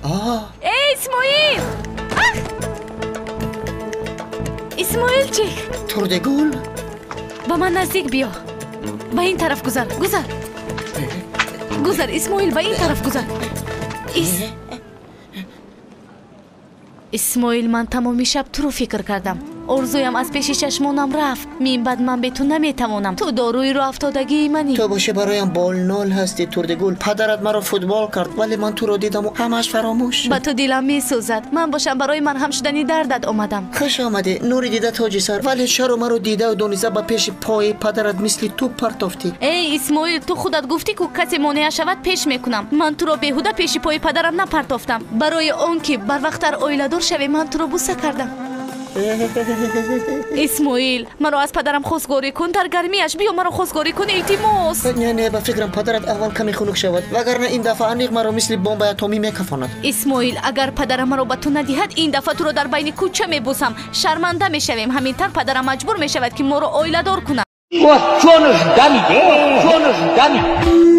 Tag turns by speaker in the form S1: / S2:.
S1: Эй, Исмоил! Исмоилчик!
S2: Турдигул?
S1: Ба ман наздик биё. Ба ин тараф гузар, гузар. Гузар, Исмоил, ба ин тараф гузар. Исмоил, ман тамоми шаб туро фикр кардам. Орзуям аз пеши чашмонам рафт. Минбаъд ман бе ту наметавонам. Ту дорои роҳафтодагии манӣ.
S2: Ту боше бароям болнол ҳастӣ, Турдигул. Падарат маро футбол кард, вале ман туро дидаму ҳамааш фаромӯш шуд.
S1: Ба ту дилам месӯзад. Ман бошам барои марҳам шудани дардат омадам.
S2: Хуш омадӣ, нури дида тоҷи сар. Вале чаро маро дидау дониста ба пеши пои падарат мисли тӯп партофтӣ?
S1: Эй, Исмоил, ту худат гуфтӣ, ку касе монеа шавад, пеш мекунам. Ман туро беҳуда пеши пои падарам напартофтам. Барои он ки барвақттар оиладор шавӣ, ман туро буса кардам. Исмоил, маро аз падарам хостгорӣ кун, дар гармиаш биё, маро хостгорӣ кун, илтимос.
S2: Не, не, ба фикрам падарат аввал каме хунук шавад, вагарна ин дафъа аниқ маро мисли бомбаи атомӣ мекафонад.
S1: Исмоил, агар падарам маро ба ту надиҳад, ин дафъа туро дар байни кӯча мебусам. Шарманда мешавем. Ҳамин тавр падарам маҷбур мешавад, ки моро оиладор кунад.
S3: Ҷонаш дамид, ҷонаш дамид.